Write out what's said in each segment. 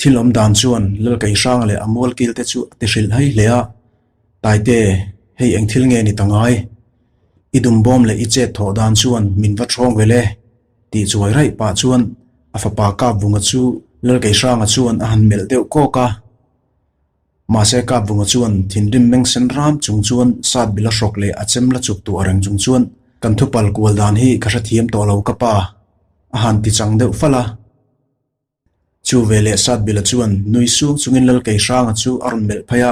Thil awm dan chuan Lalkeihranga leh a mualkil te chu a ti hrilh hai hle a, Taite, hei eng thil nge ni ta ngai? I dumbawm leh i chet thawh dan chuan min va ṭhawng vel e, tih chuai raih pah chuan a fapa Kapvunga chu Lalkeihranga chuan a han melh deuh kawk a. Mahse Kapvunga chuan thinrim meng sen ram chung chuan sat bila hrawk leh a chem la chuk tuah reng chung chuan, Kan thupal kual dan hi ka hrethiam tawh lo ka pa, a han ti chang deuh fal a. Chu veleh Satbila chuan nui sung chungin Lalkeihranga chu a rawn melh phei a,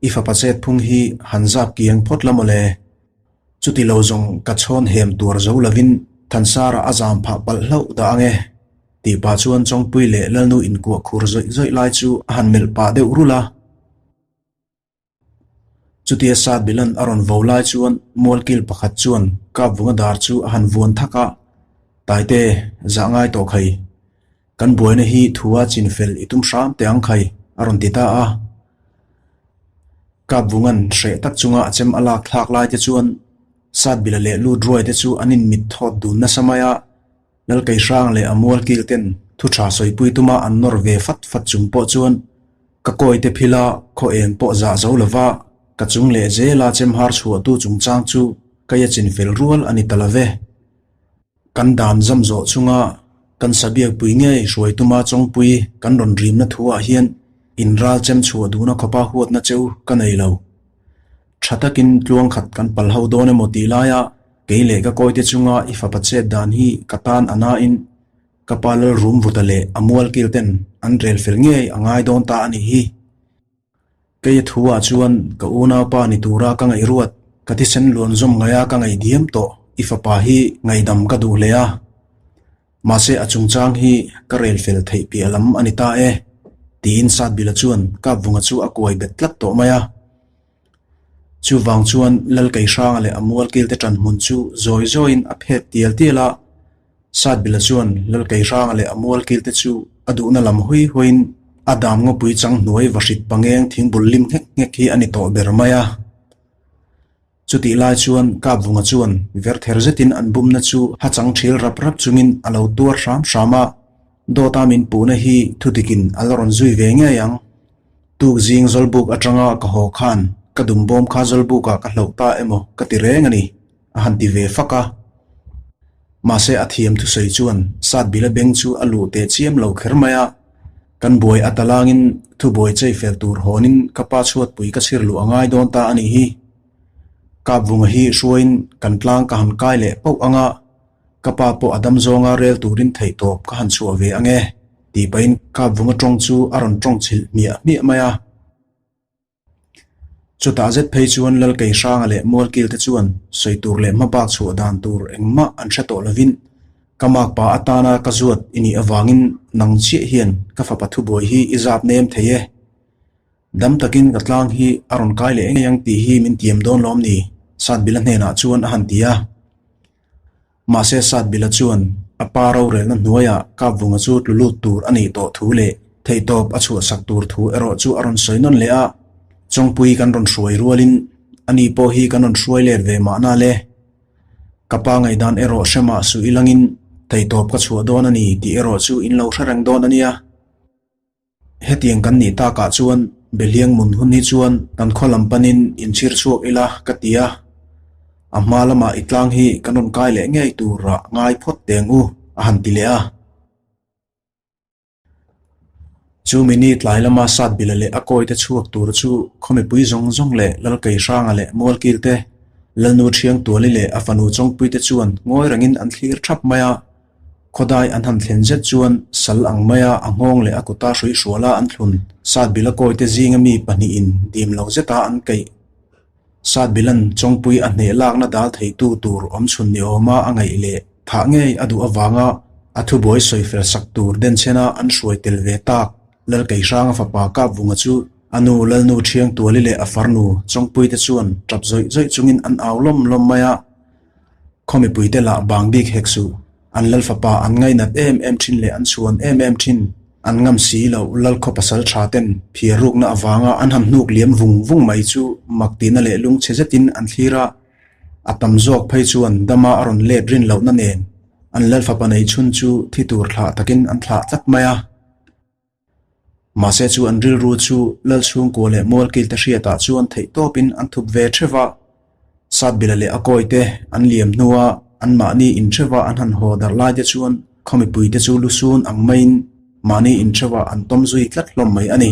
I fapa chet phung hi han zap kiang phawt la mawle. Chuti lo zawng ka chhawn hem tuar zo lovin Thansara a zam phah palh hlauh dah ange, tih pah chuan Chawngpui leh Lalnu inkuah khur zawih zawih lai chu a han melh pah deuh rulh a. Chutia Satbilan a rawn vo lai chuan mualkil pakhat chuan Kapvunga dar chu a han vuan thak a, Taite, zah ngai tawh khai. Kan buaina hi thua chin fel i tum hram teh ang khai, a rawn ti ta a. Kapvunga'n hreh tak chunga a chem a lak thlak lai te chuan Satbila leh lut ruai te chu an inmit thawt dun nasa mai a. Lalkeihrang leh a mualkil ten thu tha sawipui tuma an nawr ve fat fat chung pawh chuan ka kawite phila khaw eng pawh zah zo lova ka chung leh zela chemhar chhuahtu chungchang chu ka ia chin fel rual a ni ta lo ve. Kan dan zam zawh chunga kan sabiakpui ngei hruai tuma chawngpui kan rawn rimna thuah hian inral chem chhuah duhna khawpa huatna cheu ka nei lo. Tha takin tluang khat kan pal ho dawn emaw tih laia kei leh ka kawite chunga i fapa chet dan hi ka tan a nain ka pa lal rum vuta leh a mual kil ten an rel fel ngei a ngai dawn ta a nih hi. Kei a thu ah chuan ka unaupa ni tura ka ngaih ruat, ka thisen luan zawm ngaia ka ngaih diam tawh i fapa hi ngaihdam ka duh hle a. Mahse a chungchang hi ka rel fel theih piah lam a ni ta e, tiin Satbila chuan Kapvunga chu a kuai bet tlat tawh mai a. Chuvang chuan Lalkeihranga leh a mualkilte ṭan hmun chu zawi zawiin a phet tial tial a, Satbila chuan Lalkeihranga leh a mualkilte chu a duhna lam hui huiin a dam ngawpui chang hnuai vahrit pangeng thingbul lim nghek nghek hi a ni tawh ber mai a. Chutih lai chuan Kapvunga chuan verther zetin an bumna chu ha chang ṭhil rap rap chungin a lo tuar hram hram a, Dawta min puhna hi thudikin a la rawn zui ve ngei ang. Tuk zing Zawlbuk atanga ka haw khan ka dumbawm kha Zawlbukah ka hloh ta emaw ka ti reng a ni, a han ti ve fak a. Mahse a thiam thusawi chuan Satbila beng chu a luh teh chiam lo kher mai a, kan buai a talangin thubuai chei fel tur hawnin ka pa chhuatpui ka chhir luh a ngai dawn ta a nih hi. Kapvunga hi hruaiin kan tlang ka han kai leh pauh ang a, Ka pa pawh a dam zawnga rel turin theihtawp ka han chhuah ve ang e, tih pahin Kapvunga tawng chu a rawn tawng chhilh hmiah hmiah mai a. Chutah zet phei chuan Lalkeihranga leh Mualkilte chuan sawi tur leh hmabak chhuah dan tur engmah an hre tawh lovin ka makpa atana ka zuat i nih avangin nang chiah hian ka fapa thubuai hi i zap nem thei e. Dam takin ka tlang hi a rawn kai leh ngei ang tih hi min tiam dawn lawm ni? Satbila hnenah chuan a han ti a. Mahse Satbila chuan a pa rorelna hnuaiah Kapvunga chu tlu lut tur a nih tawh thu leh theihtawp a chhuahsak tur thu erawh chu a rawn sawi nawn leh a, Chawngpui kan rawn hruai rualin ani pawh hi kan rawn hruai let ve mahna le. Ka pa ngaihdan erawh hre mah suh ilangin theihtawp ka chhuah dawn a ni tih erawh chu in lo hre reng dawn a nia. Hetiang kan nih takah chuan Behliang mun hun hi chuan kan khaw lam panin inchhir chhuak ila ka ti a, a hma lamah i tlang hi kan rawn kai leh ngei turah ngai phawt teng u a han ti leh a. Chu mini tlai lama Satbila leh a kawite chhuak tur chu khaw mipui zawng zawng leh Lalkeihranga leh Mualkilte, Lalnu Thiangtuali leh a fanu Chawngpuite chuan ngawi rengin an thlir thap mai a. Khawdai an han thlen zet chuan sal ang maia a nghawng leh a kuta hrui hruala an thlun Satbila kawite zinga mi pahnihin dim lo zeta an keih. Satbila'n Chawngpui a hneh lakna dal theitu tur awmchhun ni awma a ngaih leh thah ngei a duh avanga a thubuai sawi fel sak tur denchhena an hruai tel ve tak Lalkeihranga fapa Kapvunga chu a nu Lalnu Thiangtuali leh a farnu Chawngpuite chuan tap zawih zawih chungin an au lawm lawm mai a. Khaw mipuite lah bang bik hek suh. An lal fapa an ngainat em em thin leh an chhuan em em thin. An ngam si loh lal khaw pasal tha ten phiar rukna avanga an han hnuk liam vung vung mai chu mak tihna leh lungchhe zetin an thlir a. A tam zawk phei chuan dama a rawn let rin lohna nen an lal fapa nei chhun chu thi tur thlah takin an thlah tlat mai a. Mahse chu an rilru chu Lal chhungkua leh Mualkilte hriatah chuan theihtawpin an thup ve theuh a. Satbila leh a kawite an liam hnua anmahni intheuha an han haw darh laite chuan khaw mipuite chu lusun ang maiin mahni intheuha an tawm zui tlat hlawm mai a ni.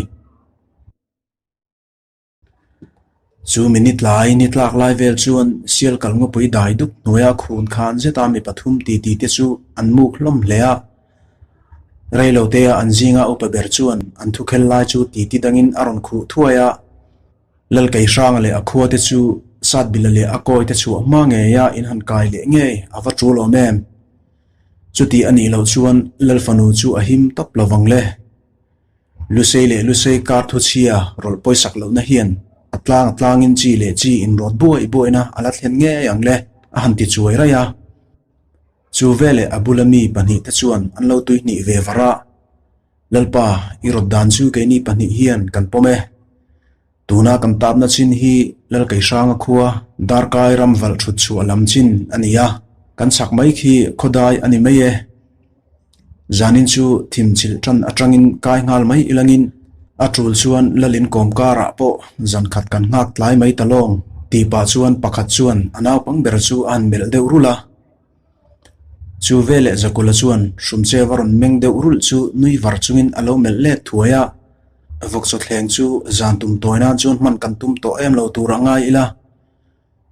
Chu mi ni tlai ni tlak lai vel chuan sial kal ngawpui dai dup hnuaia khun khan zeta mi pathum titi te chu an muk hlawm hle a. Reilotea an zinga upa ber chuan an thukhel lai chu titi dangin a rawn khuh thuai a. Lalkeihranga leh a khua te chu Satbila leh a kawi te chhuah hma ngeia in han kai leh ngei a va tul awm em? Chuti a nih loh chuan Lalfanu chu a him tawp lo vang le. Lusei leh Lusei kar thuchhia rawlh pawisak lohna hian a tlang a tlangin chi leh chi inrawt buai buaina a la thlen ngei ang le a han ti chuai raih a. Chu veleh a bula mi pahnihte chuan an lo tuihnih ve var a. Lalpa, i rawt dan chu keini pahnih hian kan pawm e. Tuna kan tapna chin hi Lalkeihranga khua Darkai ram valh thut chhuah lam chin a ni a, kan chhak mai khi khawdai a ni mai e. Zanin chu thim chilh tan atangin kai nghal mai ilangin a tul chuan Lalin kawm karah pawh zan khat kan nghak tlai mai ta lawng tih pah chuan pakhat chuan a naupang ber chu a han melh deuh rulh a. Chu veleh Zakula chuan Hrumchev a rawn meng deuh rulh chu nui var chungin a lo melh let thuai a, Vawkchawthleng chu zan tum tawi nan chuan hman kan tum tawh em lo tur a ngai ila,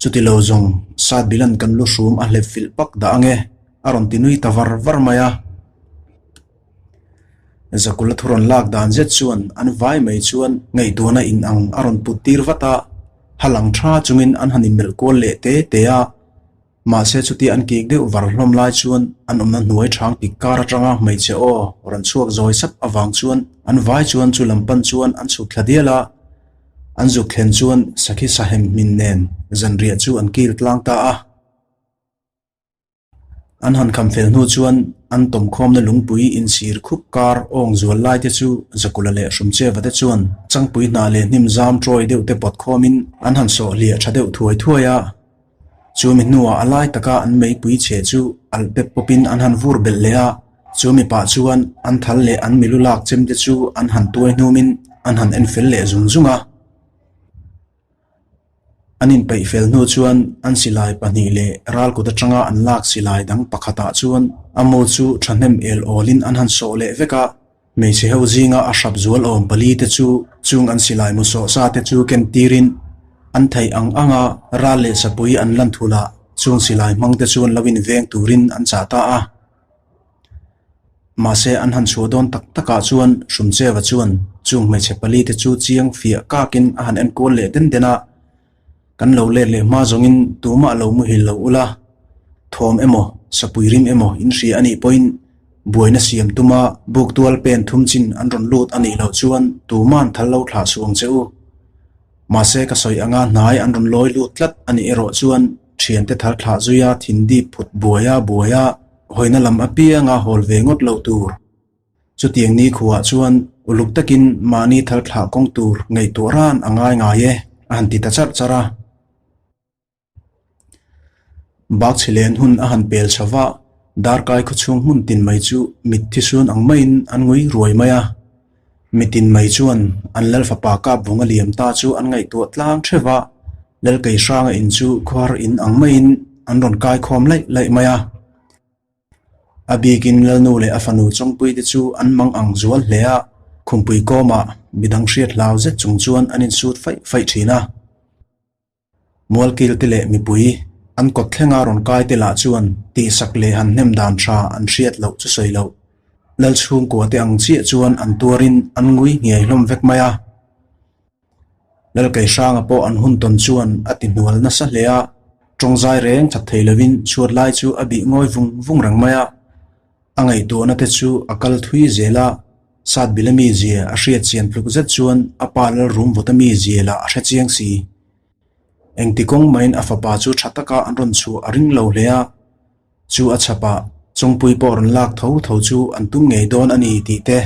chuti lo zawng sat bilan kan lu hrum a hlep filh pak dah ange a rawn ti nui ta var var mai a. Zakula thu rawn lak dan zet chuan an vai mai chuan ngaihtuahna in ang a rawn put tir vat a, ha lang tha chungin an han inmelh kual leh te te a. Mahse chutia an kik deuh var hlawm lai chuan an awmna hnuai chang pik kar atanga hmeichhe aw rawn chhuak zawi sap avang chuan an vai chuan chu lam pan chuan an chhuk thla dial a. An zuk thlen chuan sakhi sahem hmin nen zanriah chu an kil tlang ta a. An han kham fel hnu chuan an tawmkhawmna lungpui insir khup kar awng zual lai te chu Zakula leh Hrumcheva te chuan changpui hnah leh hnim zam tawi deuh te pawt khawmin an han sawh hliah tha deuh thuai thuai a. Chumi hnuah a lai taka an meipui chhe chu alh pep pawpin an han vur belh leh a, chumi pah chuan an thal leh an milu lak chem te chu an han tuai hnumin an han en fel leh zung zung a. An inpeih fel hnu chuan an silai pahnih leh ral kut atanga an lak silai dang pakhatah chuan a mu chu thahnem el awlin an han sawh leh vek a. Hmeichhe ho zinga a hrap zual awm pali te chu chung an silai mu sawh sa te chu ken tirin an theih ang anga ral leh sapui an lan thul a, chung silai hmang te chuan lo inveng turin an chah ta a. Mahse an han chhuah dawn tak takah chuan Hrumcheva chuan chung hmeichhe pali te chu chiang fiah kakin a han enkual leh den den a. Kan lo let leh hma zawngin tumah lo muhil lo ula, thawm emaw, sapui rim emaw in hria a nih pawhin buaina siam tuma buk tual pen thum chin an rawn lut a nih loh chuan tuma'n thal lo thlah suh ang che u. Mahse ka sawi anga hnai an rawn lawi lut tlat a nih erawh chuan thiante thal thlah zuia thindip phut buaia buaia hawina lam apianga hawl ve ngawt loh tur. Chutiang ni khuah chuan uluk takin mahni thal thlah kawng tur ngaihtuah ran a ngai ngai e, a han ti ta charh charh a. Bakchhilen hun a han pel chho va, darkai khawchhung hmun tin mai chu mitthi sun ang maiin an ngui ruai mai a. Mitin mai chuan an lal fapa kap vawng a liam ta chu an ngaihtuah tlang theuh va, Lalkeihranga in chu khuar in ang maiin an rawn kai khawm laih laih mai a. A bikin Lalnu leh a fanu Chawngpui te chu an mang ang zual hle a, khumpui kawmah midang hriat hlau zet chung chuan an insut faih faih thin a. Mualkil te leh mipui an kawt thlenga rawn kai te lah chuan tihsak leh han hnem dan tha an hriat loh chu sawi loh. Lalchhungkua te ang chiah chuan an tuarin an ngui nghiai hlawm vek mai a. Lalkeihranga pawh an hun tawn chuan a ti hnual nasa hle a, tawng zai reng that thei lovin chhuat lai chu a bih ngawi vung vung reng mai a. A ngaihtuahna te chu a kal thui zel a, Satbila mizia a hriat chian tluk zet chuan a pa Lalrumvawta mizia lah a hre chiang si. Engti kawng maiin a fapa chu tha taka an rawn chhuah a ring lo hle a. Chu a chhapah chawngpui pawh rawn lak tho tho chu an tum ngei dawn a ni tih te,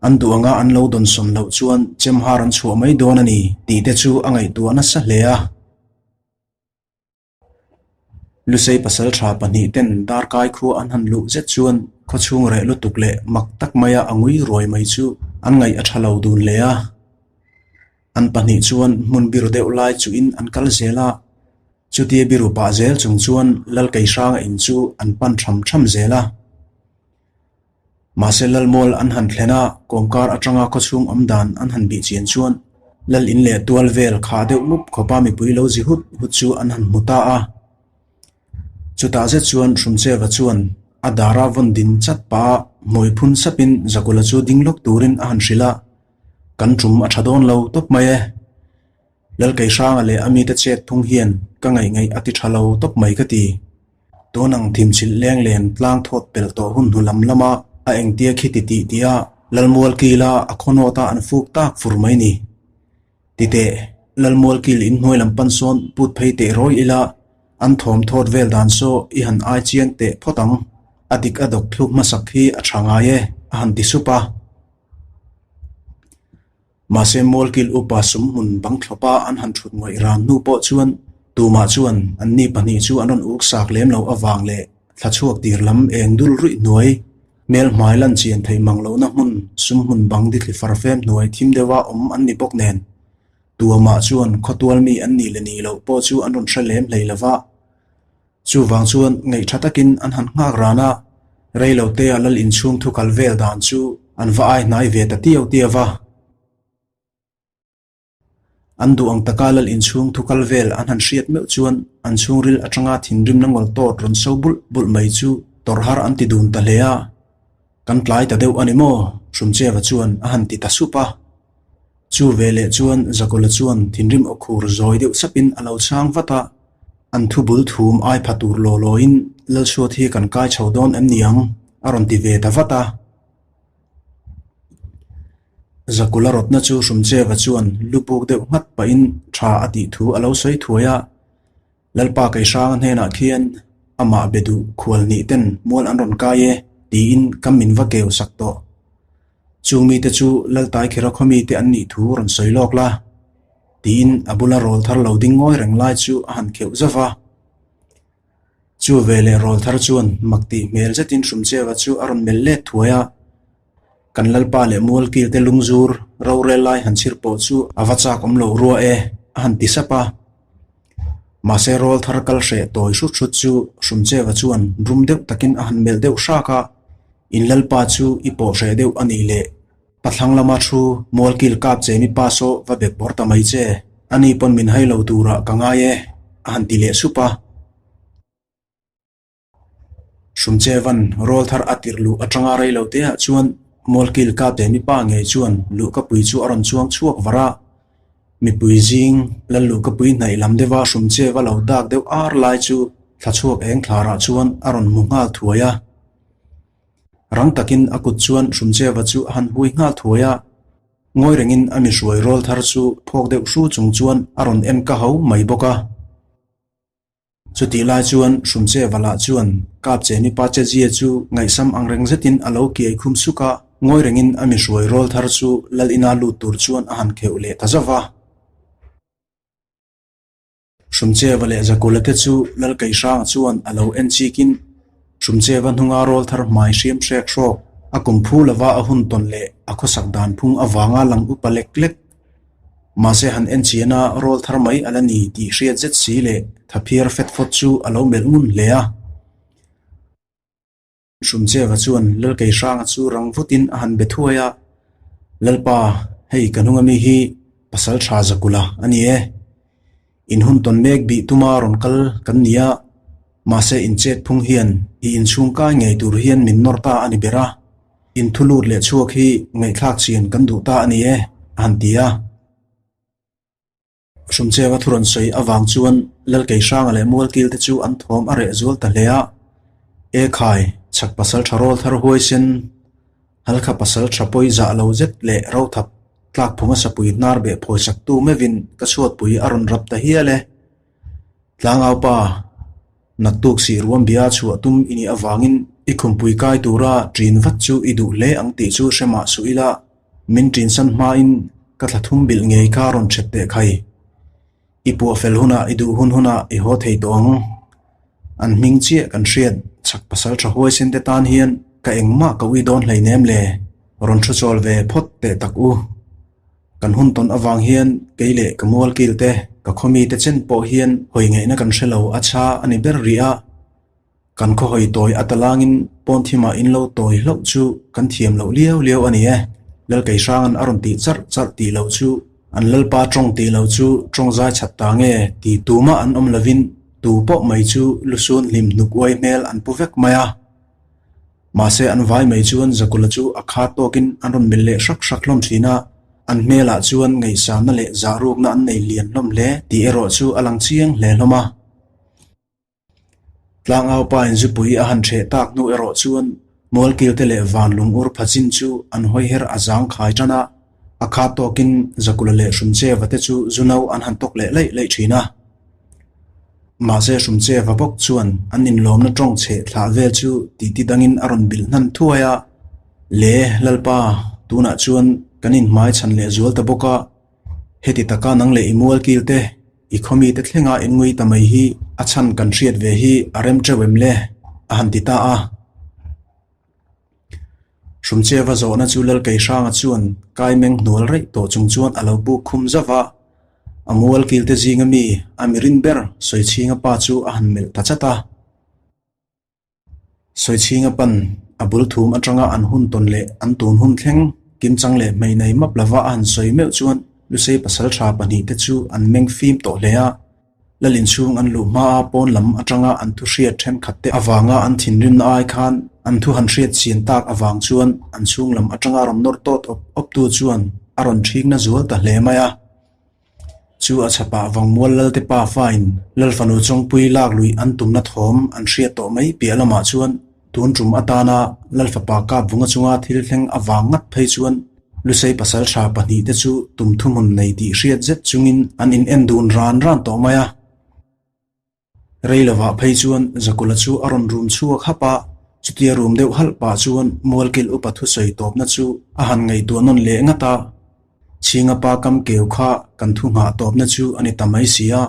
an duh anga an lo dawnsawn loh chuan chemhar an chhuah mai dawn a ni tih te chu a ngaihtuah nasa hle a. Lusei pasal tha pahnihten darkai khua an han luh zet chuan. Khawchhung reh lutuk leh mak tak maia a ngui ruai mai chu an ngaih a tha lo dun hle a. An pahnih chuan hmun biru deuh lai chuhin an kal zel a, chutia biru pah zel chung chuan Lalkeihranga in chu an pan tham tham zel a. Mahse Lalmual an han thlen a, kawmkar atanga khawchhung awm dan an han bih chian chuan Lal in leh tual vel khah deuh mup khawpa mipui lo zi hut hut chu an han hmu ta a. Chutah zet chuan Hrumcheva chuan a dara vawn din chat pah a hmui phun sapin Zakula chu ding lawk turin a han hrilh a, Kan tum a tha dawn lo tawp mai e. Lalkeihranga leh a mite chet phung hian ka ngaih ngaih a ti tha lo tawp mai ka ti. Tun ang thimchilh leng len tlang thawt pelh tawh hun hnu lam lama a engtia khi ti tih tih a Lalmual kila a khawnawta an fuk tak fur mai ni. Titeh, Lalmual kil in hnuai lam pan sawn put phei teh rawi ila an thawm thawt vel dan saw i han ai chiang teh phawt ang. A dik a dawk thluk hmasak hi a tha ngai e, a han ti sup a. Mahse Mualkil upa sumhmun bang thlawpa an han thut ngawih ran hnu pawh chuan tumah chuan anni pahnih chu an rawn uk sak lem loh avang leh thla chhuak tir lam eng dul ruih hnuai hmel hmai lan chian theih mang lohna hmun sumhmun bang dithli farfem hnuai thim deuha awm an ni bawk nen tuamah chuan khawtual mi an nih leh nih loh pawh chu an rawn hre lem hlei lova. Chuvang chuan ngaih tha takin an han nghak ran a, rei lo te a lal inchhung thu kal vel dan chu an va ai hnai ve ta tiau tiau va. An duh ang taka lal inchhung thu kal vel an han hriat meuh chuan an chhungril atanga thinrimna ngawl tawt rawn so bulh bulh mai chu tawrh har an ti dun ta hle a. Kan tlai ta deuh a ni maw? Hrumcheva chuan a han ti ta sup a. Chu veleh chuan Zakawla chuan thinrim aw khur zawi deuh sapin a lo chhang vat a, An thu bul thum ai pha tur law lawin Lalsuat hi kan kai chho dawn em ni ang? a rawn ti ve ta vat a. Zakula rawtna chu Hrumcheva chuan lu buk deuh nghat pahin tha a tih thu a lo sawi thuai a. Lalpa Keihranga hnenah khian amah be duh khual nih ten mual an rawn kai e tiin ka min va keu sak tawh. Chung mite chu Laltai Khira khaw mite an nih thu rawn sawi lawk la tiin a bula rawl thar lo ding ngawi reng lai chu a han kheuh zauh va. Chu veleh rawl thar chuan mak tih hmel zetin Hrumcheva chu a rawn melh let thuai a. Kan Lalpa leh Mualkil te lungzur rorel lai han chhir pawh chu a va chak awm loh rua e a han ti sap a. Mahse rawl thar kal hreh tawi hrut hrut chu Hrumcheva chuan rum deuh takin a han melh deuh hrak a, In Lalpa chu i pawh hreh deuh a nih leh pathlang lama thu Mualkil kap che mi pa saw va bek bawr ta mai che, ani pawn min hai lo turah ka ngai e a han ti leh sup a. Hrumchevan rawl thar a tirh luh atanga rei lo te ah chuan Mualkil ka te mipa ngei chuan luhkapui chu a rawn chuang chhuak var a. Mipui zing lal luhkapui hnaih lam deuha Hrumcheva lo dak deuh ar lai chu thla chhuak eng thlarah chuan a rawn hmu nghal thuai a. Rang takin a kut chuan Hrumcheva chu a han hui nghal thuai a. Ngawi rengin a mihruai rawl thar chu phawk deuh hru chung chuan a rawn en ka ho mai bawk a. Chutih lai chuan Hrumcheva lah chuan Kapcheni pa chezia chu ngaihsam ang reng zetin a lo kiai khum suk a, ngawi rengin a mi hruai rawl thar chu Lal ina lut tur chuan a han kheuh leh ta zauh va. Hrumcheva leh Zakula te chu Lal Keihranga chuan a lo en chikin Hrumcheva hnunga rawl thar hmai hriam hrek hrawk a kum phu lova a hun tawn leh a khawsak dan phung avanga lang upa lek lek Mahse han en chian a, rawl thar mai a la ni tih hriat zet si leh thaphiar fet fawt chu a lo melh ngun hle a. Hrumcheva chuan Lalkeihranga chu rang vutin a han be thuai a, Lalpa, hei ka hnunga mi hi pasal tha Zakula a ni e. In hun tawn mek bih tuma rawn kal kan ni a, mahse in chet phung hian i inchhung kai ngei tur hian min nawr ta a ni ber a. In thu lut leh chhuak hi ngaihthlak chian kan duh ta a ni e, a han ti a. Hrumcheva thu rawn sawi avang chuan Lalkeihranga leh Mualkil te chu an thawm a reh zual ta hle a. E khai, chhak pasal tha rawl thar huaisen, halkha pasal tha pawi zah lo zet leh rothap tlak phunga sapui hnar beh phawisak tu meuhin ka chhuatpui a rawn rap ta hial e. Tlangaupa, naktuk sih ruam bia chhuah tum i nih avangin i khumpui kai tura ṭin vat chu i duh hle ang tih chu hre mah suh ila, min ṭinsan hmain ka thla thum bilh ngei kha rawn ṭhet teh khai. I puah fel hunah i duh hun hunah i haw thei tawh ang. An hming chiah kan hriat chhak pasal ṭha huaisen te tan hian. ka engmah ka ui dawn hleinem le, rawn thu chawl ve phawt teh tak u. Kan hun tawn avang hian kei leh ka mualkil te, ka khawmi te chen pawh hian hawi ngaihna kan hre lo a chha a ni ber rih a. Kan khaw hawi tawi a talangin pawn thimah in lo tawi hlauh chu kan thiam loh liau liau a ni e. Lalkeihrangin a rawn tih charh charh tih loh chu an lalpa tawng tih loh chu tawng zai chhat ta nge ti tumah an awm lovin tu pawh mai chu lusun hlim hnuk uai hmel an pu vek mai a. Mahse an vai mai chuan Zakula chu a khat tawkin an rawn melh leh hrak hrak hlawm thin a, an hmelah chuan ngaihsanna leh zahrukna an nei lian hlawm hle tih erawh chu a lang chiang hle hlawm a. Tlangau pa in zupui a han ṭheh tak hnu erawh chuan Mualkilte leh van lung ur pha chin chu an hawi her a zang khai ṭan a, a khat tawkin Zakula leh Hrumcheva te chu zu no an han tawk leh laih laih ṭhin a. Mahse Hrumcheva bawk chuan an inlawmna ṭawng chheh thlah vel chu titi dangin a rawn bilh hnan thuai a, Le Lalpa, tunah chuan kan inhmai chhan leh zual ta bawk a, Heti taka nang leh i mualkil te, i khawmi te thlenga in ngui ta mai hi a chhan kan hriat ve hi a rem teuh em le? a han ti ta a. Hrumcheva zawhna chu Lalkeihranga chuan kai meng hnual raih tawh chung chuan a lo buk khum zauh a, a mualkil te zinga mi a mirin ber Sawichhinga pa chu a han melh ta chat a. Sawichhinga pan a bul thum atanga an hun tawn leh an tun hun thleng kimchang leh hmei nei map lova a han sawi meuh chuan Lusei pasaltha pahnihte chu an meng fim tawh hle a. Lal inchhung an luh hmaa pawn lam atanga an thu hriat thenkhat te avanga an thinrimna ai khan an thu han hriat chian tak avang chuan an chhung lam atanga rawn nawr tawt awp awptu chuan a rawn thikna zual ta hle mai a. Chu a chhapah Vangmual Lalte pa fain Lalfanu Chawngpui lak luih an tumna thawm an hriat tawh mai piah lamah chuan tun tum atana Lalfapa Kapvunga chunga thil thleng avang ngat phei chuan Lusei pasaltha pahnihte chu tum thuhmun nei tih hriat zet chungin an in en dun ran ran tawh mai a. Rei lovah phei chuan Zakula chu a rawn rum chhuak hap a, chutia rum deuh halh pah chuan Mualkil upa thusawi tawpna chu a han ngaihtuah nawn leh ngat a, Chhinga pa kam keu kha kan thu nghah tawpna chu a ni ta mai si a,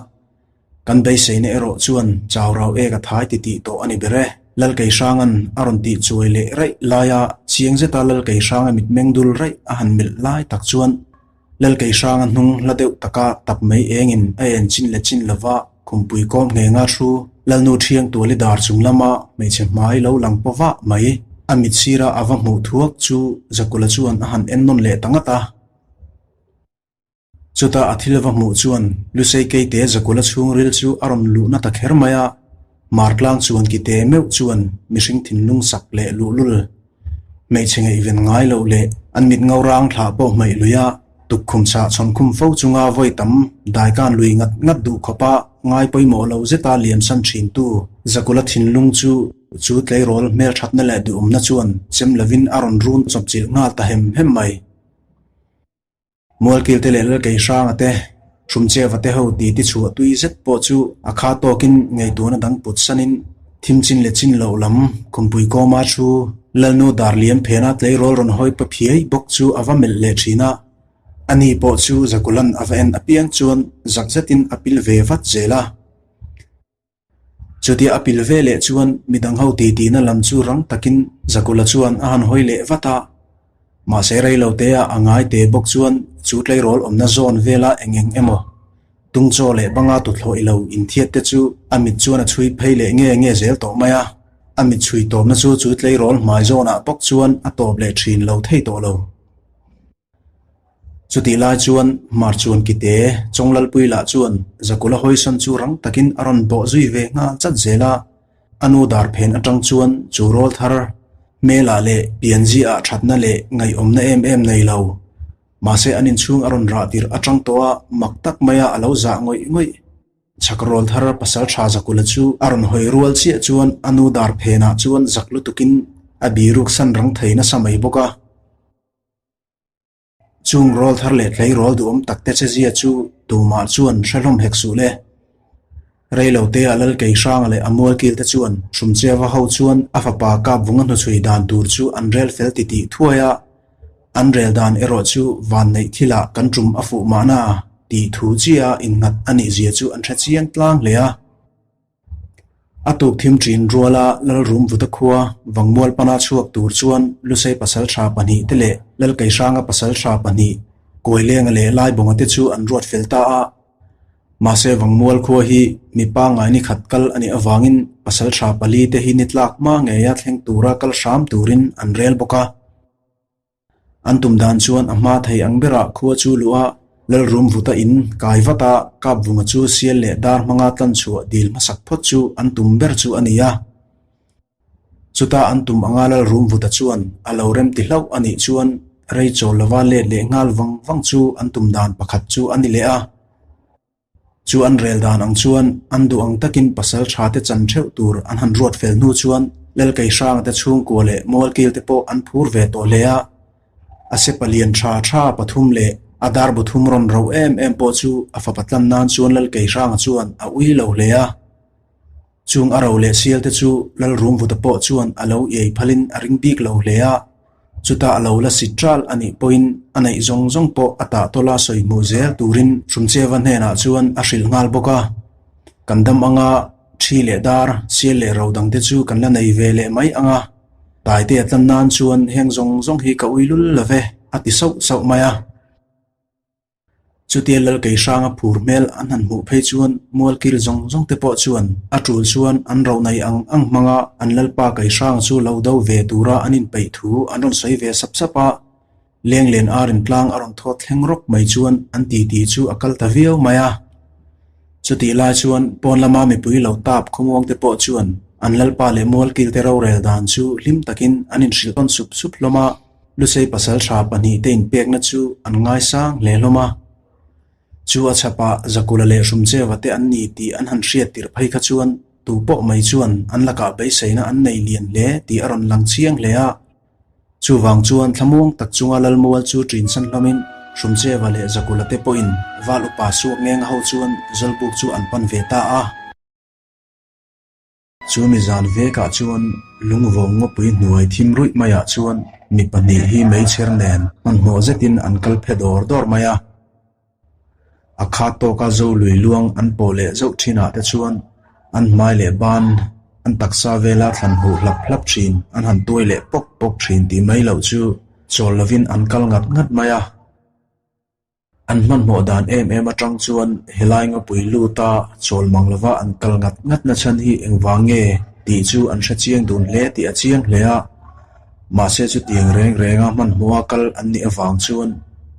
kan beiseina erawh chuan chau rau ek a thai titih tawh a ni ber e. Lalkeihrang'an a rawn tih chuai leh raih laia chiang zeta Lalkeihranga mitmeng dul raih a han melh lai tak chuan Lalkeihranga hnung hla deuh taka tap mai engin a en chin leh chin lova khumpui kawm nghenga thu Lalnu Thiang Tuali dar chung lama hmeichhe hmai lo lang paw vah mai a mit sira a va hmuh thuak chu Zakula chuan a han en nawn leh ta ngat a. Chutah a thil va hmuh chuan Lusei Keite Zakula chhungril chu a rawn luhna ta kher mai a, Martlang chuan kite meuh chuan mihring thinlung sak leh luhlul Hmeichhe ngaihven ngai loh leh an mit ngo rang thlah pawh hmaih lui a, tukkhum chah chhawn khum fo chunga vawi tam daikan lui ngat ngat duh khawpa ngai pawimawh lo zeta liamsan thintu Zakula thinlung chu chu tleirawl hmelthatna leh duhawmna chuan chem lovin a rawn run chawpchilh nghal ta hem hem mai. Mualkilte leh Lalkeihranga te, Hrumcheva te ho ti ti chhuah tui zet pawh chu a kha tawkin ngaihtuahna dang put sanin thim chin leh chin loh lam khumpui kawma thu Lalnu Darliam phena tleirawl rawn hawi pa phiai bawk chu a va melh leh thin a. Ani pawh chu Zakulan a va en apiang chuan zak zetin a pil ve vat zel a. Chutia a pil ve leh chuan midang ho titihna lam chu rang takin Zakula chuan a han hawi leh vat a. Mahse rei lo te ah a ngai te bawk chuan chu tleirawl awmna zawn vela eng eng emaw tungchaw leh banga tuthlawh i lo inthiat te chu a mit chuan a chhui phei leh nge nge zel tawh mai a. A mit chhui tawpna chu chu tleirawl hmai zawnah bawk chuan a tawp leh thin lo thei tawh lo. Chutih lai chuan Hmarchuan Kite Chawnglalpui lah chuan Zakula hawisawn chu rang takin a rawn bawh zui ve nghal chat zel a, a nu dar phen atang chuan chu rawl thar hmelah leh pianziah thatna leh ngaihawmna em em nei lo. Mahse an inchhung a rawn rah tirh atang tawh a mak tak maia a lo zah ngawih ngawih. Chhak rawl thar pasal tha Zakula chu a rawn hawi rual chiah chuan a nu dar phenah chuan zak lutukin a biruk san rang thei nasa mai bawk a. Chung rawl thar leh tlei rawl duhawm tak te che zia chu tumah chuan hre hlawm hek suh le. Rei lo te ah Lalkei Hranga leh a mualkil te chuan Hrumcheva ho chuan a fapa Kapvunga hnuchhui dan tur chu an rel fel titih thuai a, an rel dan erawh chu vanneih thilah kan tum a fuh mahna tih thu chiah a innghat a nih zia chu an hre chiang tlang hle a. A tuk thim ṭin ruala Lalrumvuta khua Vangmual pana chhuak tur chuan Lusei pasalṭha pahnihte leh Lalkeihranga pasalṭha pahnih Kawilenga leh Laibawnga te chu an ruat fel ta a. Mahse Vangmual khua hi mi pangngai ni khat kal a nih avangin pasalṭha pali te hi ni tlak hma ngeia thleng tura kal hram turin an rel bawk a. An tum dan chuan a hma thei ang berah khua chu luh a, Lalrumvuta in kai vat a, Kapvunga chu sial leh dar hmanga tlan chhuah dil hmasak phawt chu an tum ber chu a ni a. Chuta an tum anga Lalrumvuta chuan a lo rem ti hlauh a nih chuan rei chawl lova let leh nghal vang vang chu an tum dan pakhat chu a ni leh a. Chu an rel dan ang chuan an duh ang takin pasal tha te chan theuh tur an han ruat fel hnu chuan Lalkeihranga te chhungkua leh Mualkil te pawh an phur ve tawh hle a. A sepa lian tha tha pathum leh a dar bu thum rawn ro em em pawh chu a fapa tlan nan chuan Lalkeihranga chuan a ui lo hle a. Chung a ro leh sial te chu Lalrumvuta pawh chuan a lo iai phalin a ring bik lo hle a, chutah a lo la si ṭal a nih pawhin a neih zawng zawng pawh a tah tawla sawi hmuh zel turin Hrumcheva hnenah chuan a hrilh nghal bawk a. Kan dam anga ṭhi leh dar, sial leh ro dangte chu kan la nei ve leh mai ang a, Taitea tlan nan chuan heng zawng zawng hi ka ui lul lo ve, a ti sauh sauh mai a. Chutia Lalkeihranga phur hmel an han hmuh phei chuan Mualkil zawng zawng te pawh chuan a tul chuan an ro nei ang ang hmanga an Lalpa Keihranga chu lo do ve tura an inpeih thu an rawn sawi ve sap sap a. Lenglen arin tlang a rawn thawt thleng rawk mai chuan an titi chu a kal ta viau mai a. Chutih lai chuan pawn lama mipui lo tap khawmuang te pawh chuan an Lalpa leh Mualkil te rorel dan chu hlim takin an inhrilh tawn sup sup hlawm a. Lusei pasalṭha pahnihte inpekna chu an ngaisang hle hlawm a. Chu a chhapah Zakula leh Hrumcheva te an ni tih an han hriat tirh phei kha chuan tu pawh mai chuan an lakah beiseina an nei lian hle tih a rawn lang chiang hle a. Chuvang chuan thlamuang tak chunga Lalmual chu ṭinsan hlawmin Hrumcheva leh Zakula te pawhin Val upa suak ngenga ho chuan Zawlbuk chu an pan ve ta a. Chu mi zan vekah chuan lungvawng ngawpui hnuai thim ruih maiah chuan mi pahnih hi meichher nen hmanhmawh zetin an kal phe dawr dawr mai a. A khat tawka zo lui luang an pawh leh zauh thinah te chuan an hmai leh ban an taksa vela thlan huh hlap hlap thin an han tuai leh pawk pawk thin tih mai loh chu chawl lovin an kal ngat ngat mai a. An hmanhmawh dan em em atang chuan helai ngapui luta chawl mang lova an kal ngat ngat na chhan hi engvang nge tih chu an hre chiang dun hle tih a chiang hle a. Mahse chutiang reng renga hmanhmawha kal an nih avang chuan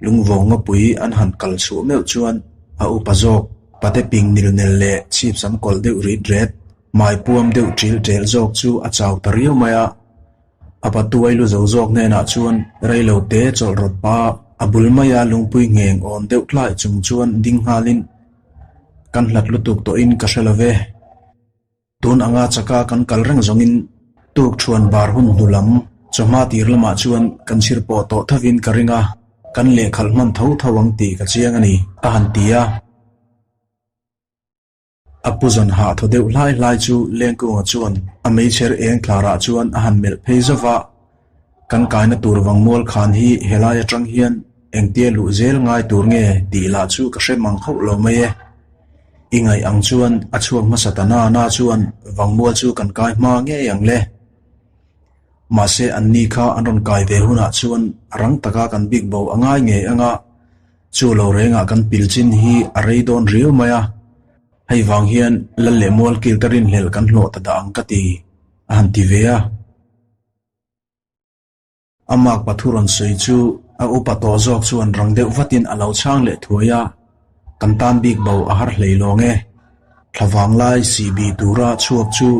lungvawng ngapui an han kal chhuah meuh chuan a upa zawk pate ping nil nel leh chhip sam kawlh deuh rit ret, hmai puam deuh ṭil ṭel zawk chu a chau ta riau mai a. A patuai lu zo zawk hnenah chuan rei lo te chawlh rawt pa a bul maia lungpui ngheng awn deuh tlai chung chuan ding nghalin, Kan hlat lutuk tawhin ka hre lo ve. Tun anga chaka kan kal reng zawngin tuk thuan bar hun hnu lam chawhma tir lamah chuan kan chhir pawh tawh thovin ka ring a, kan lehkhalh hman tho tho ang tih ka chiang a ni, a han ti a. A pu zawn hah thaw deuh hlai hlai chu Lengkunga chuan a meichher eng thlarah chuan a han melh phei zauh va, Kan kaina tur vangmual khan hi helai atang hian engtia luh zel ngai tur nge tih lah chu ka hre mang hauh lo mai e. I ngaih ang chuan a chhuak hmasa ta na na chuan vangmual chu kan kai hma ngei ang le. Mahse anni kha an rawn kai ve hunah chuan rang taka kan bik bo a ngai ngei anga, Chu lo rengah kan pil chin hi a rei dawn riau mai a, hei vang hian lal leh mual kil ka rinhlelh kan hlawh ta dah ang ka ti, a han ti ve a. A mak pathu rawn sawi chu a upa tawh zawk chuan rang deuh vatin a lo chhang leh thuai a, kan tan bik bo a har hlei lawng e. Thla vang lai sih bih tura chhuak chu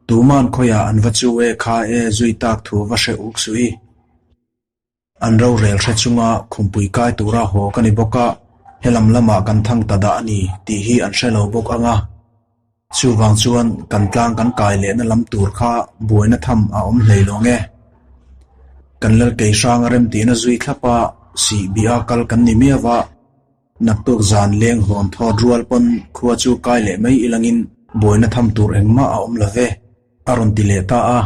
tuman khawiah an va chu e kha e zui tak thu va hre uk suh i. An rorel hre chunga khumpui kai tura haw ka ni bawk a, helam lamah kan thang ta dah a ni tih hi an hre lo bawk ang a. Chuvang chuan kan tlang kan kai lehna lam tur kha buaina tham a awm hlei lo nge. Kan Lalkei hranga remtihna zui thlap a, sih bih a kal kan ni miau a. Naktuk zan leng hawn thawt rual pawn khua chu kai leh mai ilangin buaina tham tur engmah a awm lo ve, a rawn ti leh ta a.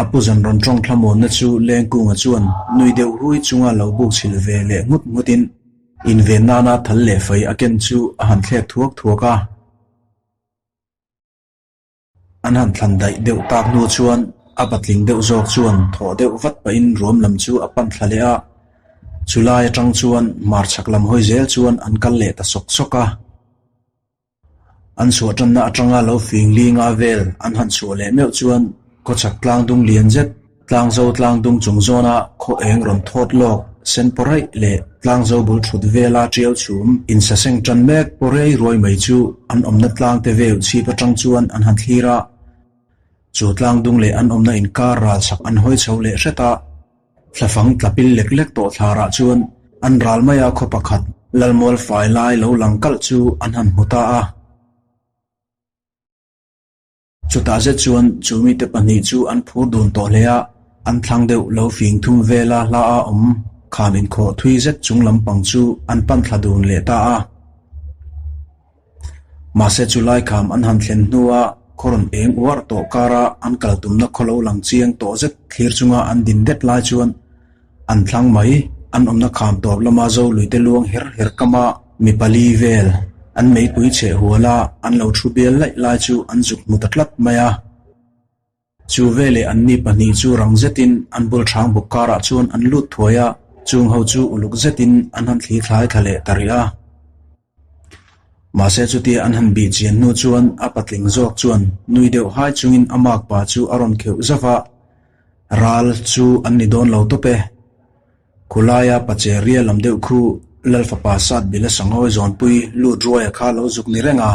A pu zan rawn tawng thlamuanna chu Lengkunga chuan nui deuh hui chunga lo buk chhilh ve leh nghut nghutin inven nana thal leh fei a ken chu a han thlek thuak thuak a. An han thlan daih deuh tak hnu chuan a patling deuh zawk chuan thawh deuh vat pahin ruam lam chu a pan thla leh a. Chulai atang chuan hmarchhak lam hawi zel chuan an kal leh ta sawk sawk a. An chhuah tanna atanga lo fing li nga vel an han chhuah leh meuh chuan khawchhak tlang dung lian zet, tlangzo tlang dung chung zawna khaw eng rawn thawt lawk sen paw raih leh tlangzo bul thut vela tiau chhum insaseng tan mek paw rei ruai mai chu an awmna tlang te veu chhip atang chuan an han thlir a. Chu tlang dung leh an awmna inkar ral chak an hawi chho leh hret a. Thlafang tla pil lek lek tawh thlarah chuan an ral maia khaw pakhat Lalmual fai lai lo lang kalh chu an han hmu ta a. Chutah zet chuan chu mite pahnih chu an phur dun tawh hle a, an thlang deuh lo fing thum vela hla a awm kham inkhawh thui zet chung lampang chu an pan thla dun leh ta a. Mahse chu lai kham an han thlen hnua khaw rawn eng uar tawh kara an kal tumna khaw lo lang chiang tawh zet thlir chunga an din det lai chuan an thlang mai. An awmna kham tawp lama zo luite luang her her kama mi pali vel an meipui cheh huala an lo thu bial laih lai chu an zuk hmu ta tlat mai a. Chu veleh anni pahnih chu rang zetin an bul hrang buk karah chuan an lut thuai a, chung ho chu uluk zetin an han thli thlai thla leh ta rih a. Mahse chutia an han bih chian hnu chuan a patling zawk chuan nui deuh hai chungin a makpa chu a rawn kheuh zauh a, Ral chu an ni dawn lo tawp e. Khulaia pache ria lam deuh khu Lalfapa sat bila sangawi zawnpui lut ruaia kha lo zuk ni reng a,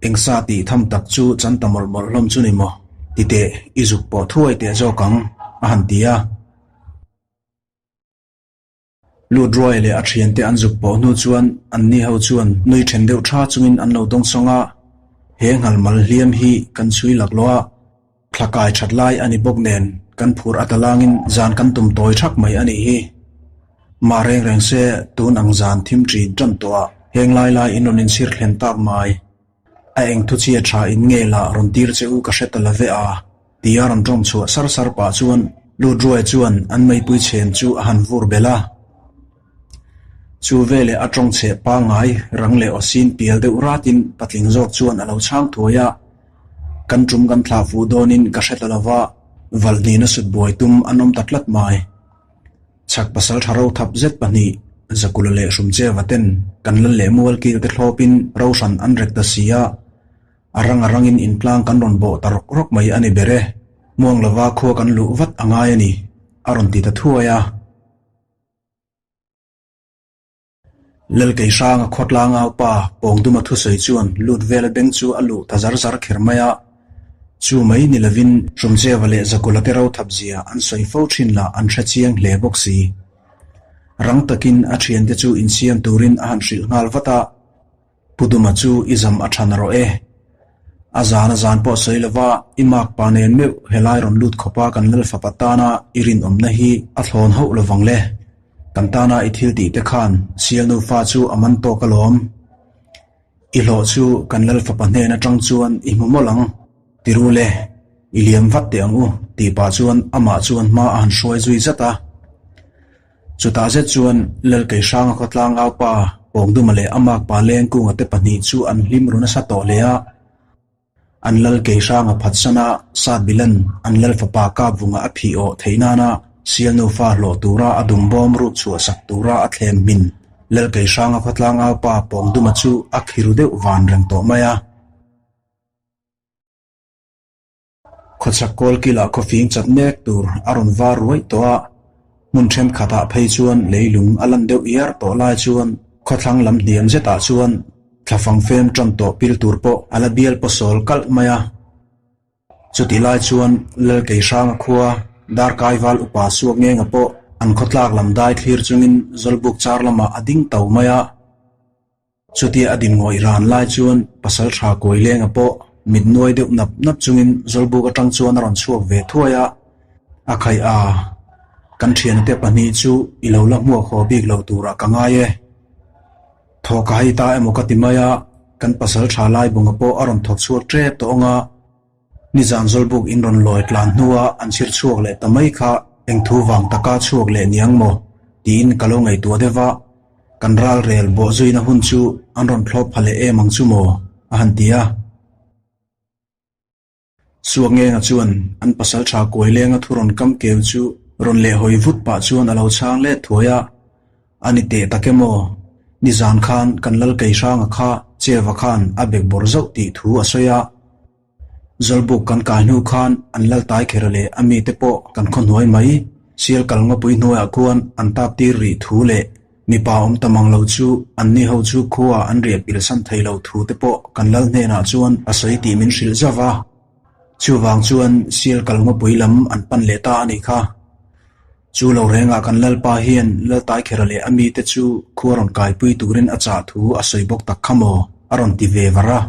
eng sa tih tham tak chu chan ta mawlh mawlh hlawm chu ni maw? Ti teh, i zuk pawh thuai teh zawk ang, a han ti a. Lut ruaia leh a thiante an zuk pawh hnu chuan anni ho chuan nui then deuh tha chungin an lo dawngsawng a, he nghalmal hliam hi kan chhui laklawh a, Thla kai that lai a ni bawk nen kan phur a talangin zan kan tum tawi thak mai a nih hi. Mah reng reng se tun ang zan thim ṭin ṭan tawh ah heng lai lai in rawn inchhir thlen tak mai. A eng thu chhia ṭha in nge lah rawn tir che u ka hre ta la ve a tia rawn ṭawng chhuah sar sar pah chuan lut ruai chuan an meipui chhem chu a han vur belh a. Chu veleh a ṭawng chheh pangngai rang leh aw sin pial deuh ratin patling zawk chuan a lo chhang thuai a. Kan tum kan thlah fuh dawnin ka hre ta lova, Valhnina sut buai tum an awm ta tlat mai. Chhak pasal tha ro thap zet pahnih, Zakula leh Hrumcheva ten kan lal leh mual kil te thlawpin ro hran an rek ta si a, a rang a rangin intlang kan rawn bawh ta rawk rawk mai a ni ber e. Muang lova khua kan luh vat a ngai a ni, a rawn ti ta thuai a. Lalkeihranga khawtlang aupa Pawngduma thusawi chuan lut vela beng chu a luh ta zar zar kher mai a. Chu mai ni lovin Hrumcheva leh Zakula te ro thap zia an sawi fo thin lah an hre chiang hle bawk si. Rang takin a thiante chu insiam turin a han hrilh nghal vat a. Pu Duma chu i zam a tha na rawh e. A zan a zan pawh sawi lova i mak pa nen meuh helai rawn lut khawpa kan lal fapa tana i rinawmna hi a thlawn hauh lovang le. Kan tana i thil tih te khan sial nufa chu a man tawk alawm. I hlawh chu kan lal fapa hnen atang chuan i hmu mawlh ang. Ti ru le, i liam vat teh ang u tih pah chuan amah chuan hma a han hruai zui zat a. Chutah zet chuan Lalkeihranga khawtlang aupa Pawngduma leh a makpa Lengkunga te pahnih chu an hlim ru nasa tawh hle a. An Lalkeihranga phatsana Satbilan an Lalfapa Kapvunga a phih awh theih nana sial nufa hlawh tura a dumbawm ruk chhuah sak tura a thlem hmin Lalkeihranga khawtlang aupa Pawngduma chu a khi ru deuh van reng tawh mai a. Khawchhak kawl kilah khawfing chat mek tur a rawn var ruai tawh a, hmun thenkhatah phei chuan leilung a lan deuh iar tawh lai chuan khawthlang lam hniam zetah chuan thlafang fem tan tawh pil tur pawh a la bial pawsawl kalh mai a. Chutih lai chuan Lalkeihranga khua Darkai val upa suak ngenga pawh an khawtlak lam dai thlir chungin Zawlbuk char lamah a ding to mai a. Chutia a din ngawih ran lai chuan pasal tha kawi lenga pawh mit nuai deuh nap nap chungin Zawlbuk atang chuan a rawn chhuak ve thuai a, A khaih a, kan thianate pahnih chu i lo la hmuak haw bik lo turah ka ngai e. Thawh ka hai ta emaw ka ti mai a, kan pasal tha lai bunga pawh a rawn thawk chhuak tep tawh ang a. Nizan Zawlbuk in rawn lawi tlan hnua an chhir chhuak leh ta mai kha eng thu vang taka chhuak leh niang maw? tiin ka lo ngaihtuah deuh a, kan ral rel bawh zuina hun chu an rawn thlawp pha leh em ang chu maw? a han ti a. Suakngenga chuan an pasalṭha kuai lenga thu rawn kam keu chu rawn lehhawi vut pah chuan a lo chhang let thuai a, A ni teh tak emaw? Nizan khan kan lal Keihranga kha Cheva khan a bek bawr zauh tih thu a sawi a. Zawlbuk kan kai hnu khan an lal tai kher leh a mite pawh kan khaw hnuai mai, sial kal ngawpui hnuaiah khuan an tap tir rih thu leh mipa awm ta mang lo chu anni ho chu khua an riah pilsan thei lo thu te pawh kan lal hnenah chuan a sawi tih min hrilh zauh a. Chuvang chuan sial kal ngawpui lam an pan leh ta a nih kha. Chu lo rengah kan Lalpa hian Laltaikhera leh a mite chu khua rawn kaipui turin a chah thu a sawi bawk tak kha maw? a rawn ti ve var a.